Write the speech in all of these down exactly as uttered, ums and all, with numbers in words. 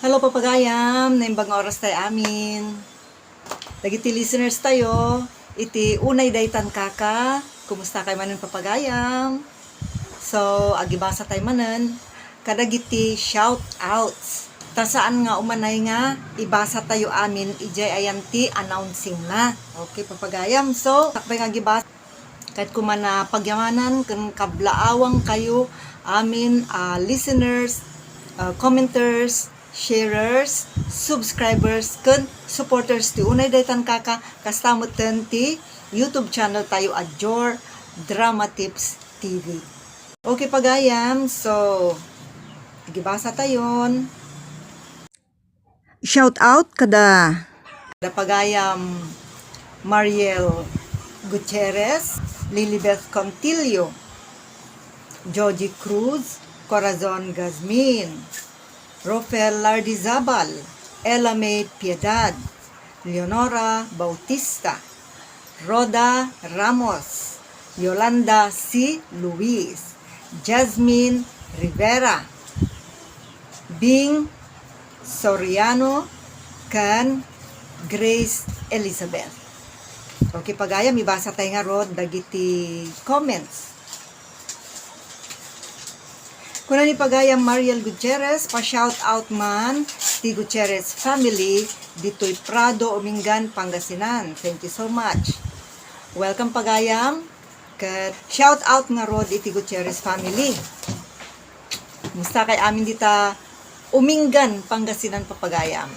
Hello, papagayam. Naimbag nga oras tayo amin. Dagiti listeners tayo, iti unay daytan kaka, kumusta kayo manen, papagayam? So, agibasa tayo manen, kadagiti shout outs. Ta saan nga umanay nga ibasa tayo amin, ijay ayan ti announcing na. Okay, papagayam. So, sakbay nga agibasa. Ket koma, pagyamanan ken kablaawang kayo amin a listeners, ah, commenters, sharers, subscribers, ken supporters ti unay daytan kaka, kasta metten ti YouTube channel tayo a Jor Drama Tips T V. Okay, pagayam, so, agibasa tayon. Shout out kada, kada pagayam Mariel Gutierrez, Lilibeth Contillo, Joji Cruz, Corazon Gazmin, Rofel Lardizabal, Ella May Piedad, Leonora Bautista, Rhoda Ramos, Yolanda C. Luis, Jasmine Rivera, Bing Soriano, ken Grace Elizabeth. Okay, pagayam, ibasa tayo ngarud dagiti comments. Kuna ni pagayam Mariel Gutierrez, pa-shout out man ti Gutierrez family ditoy Prado, Umingan, Pangasinan. Thank you so much. Welcome, pagayam. Ket shout out ngarud iti Gutierrez family. Kumusta kay amin dita Umingan, Pangasinan, papagayam?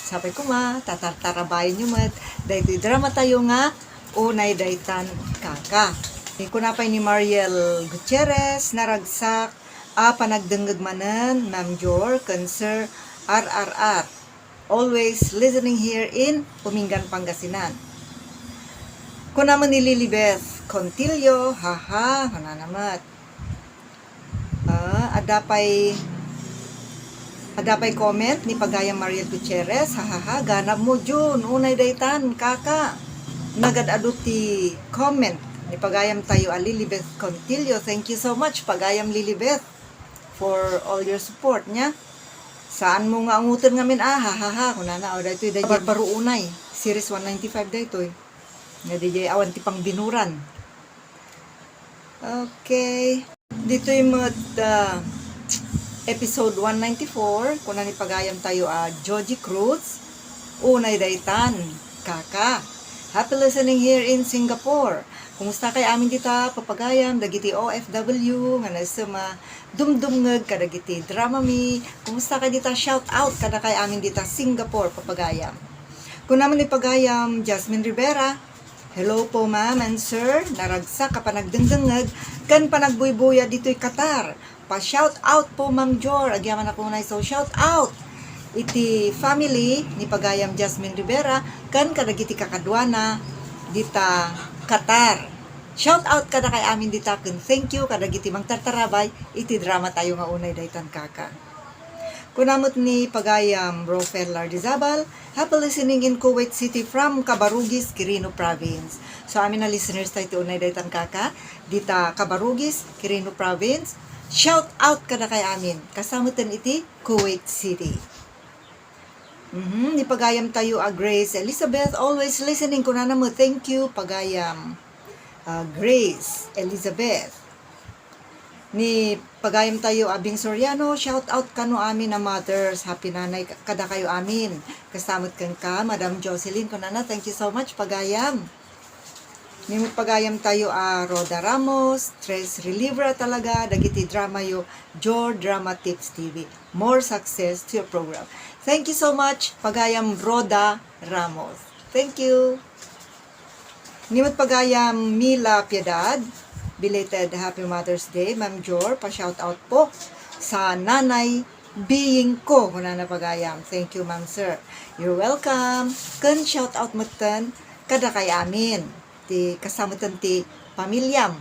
Sapay koma, tatartarabayenyo met daytoy drama tayo nga Unay Daytan Kaka. Ni kuna pay ni Mariel Gutierrez, naragsak a panagdengngeg manen, Ma'am Jor, ken Sir R R R. Always listening here in Umingan, Pangasinan. Kuna man ni Lilibeth Contillo, haha, kunana met. Ah, adda pay, adda pay comment ni pagayam Mariel Gutierrez, hahaha, ganab mo, Jun, unay daytan, kaka. Nagad-adu ti comment ni pagayam tayo a Lilibeth Contillo. Thank you so much, pagayam Lilibeth, for all your support niya. Saan mo nga anguton ngamin, ah, ha, ha, ha, kunana, o, daytoy, daytoy, barbaro unay, series one ninety-five daytoy. Nga daytoy, awan ti pangbinuran. Okay. Ditoy met, ah, episode one ninety-four, kuna ni pagayam tayo, ah, Joji Cruz, unay daytan, kaka. Happy listening here in Singapore. Kumusta kay amin dita, papagayam, dagiti O F W, nga nagsema, dumdumngeg kadagiti drama mi. Kumusta kay dita? Shout out kada kay amin dita Singapore, papagayam. Kuna man ni pagayam Jasmine Rivera, "Hello po, ma'am and sir. Naragsak a panagdengdengngeg ken panagbuybuya ditoy Qatar. Pa-shout out po, Ma'am Jor." Agyamanak unay, so shout out iti family ni pagayam Jasmine Rivera ken kadagiti kakaduana dita Qatar. Shout out kada kay amin dita ken thank you kadagiti mangtartarabay iti drama tayo nga unay daytan kaka. Kuna met ni pagayam Rofel Lardizabal, "Happy listening in Kuwait City from Cabarugis, Quirino Province." So, amin a listeners tayo ti unay daytan kaka, dita Cabarugis, Quirino Province. Shout out kada kay amin. Kasta metten iti Kuwait City. Mhm, ni pagayam tayo a Grace Elizabeth, always listening, kunana met, thank you, pagayam, ah, Grace Elizabeth. Ni pagayam tayo a Bing Soriano, shout out kano amin a mothers, happy nanay ka-, kada kayo amin. Kasta met kenka, Madam Jocelyn, kunana, thank you so much, pagayam. Ni met pagayam tayo a Rhoda Ramos, Tres Relibra talaga, dagiti drama yo, Jor Drama Tips T V. More success to your program. Thank you so much, pagayam Rhoda Ramos. Thank you. Ni met pagayam Mila Piedad, belated Happy Mother's Day, Ma'am Jor, pa-shout out po sa nanay biying ko, kunana pagayam. Thank you, ma'am, sir. You're welcome. Ken shout out metten kada kay amin. Ti kasta metten ti pamilyam.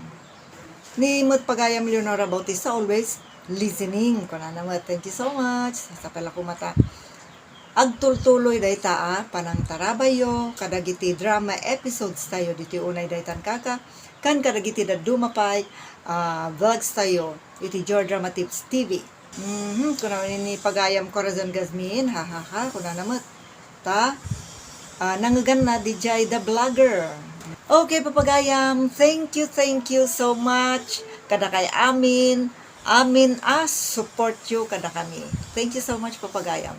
Ni met pagayam Leonora Bautista, always listening. Kunana met, thank you so much. Sapay la koma ta agtultuloy dayta a panangtarabayyo kadagiti drama episodes tayo ditoy unay daytan kaka, ken kadagiti dadduma pay a vlogs tayo iti Jor Drama Tips T V. Mhm, kuna ni pagayam Corazon Gazmin, ha, ha, ha, kunana met. Ta, ah, nangngeganna, D J the vlogger. Okay, papagayam, thank you, thank you so much. Kadakay amin, amin a support you kadakami. Thank you so much, papagayam.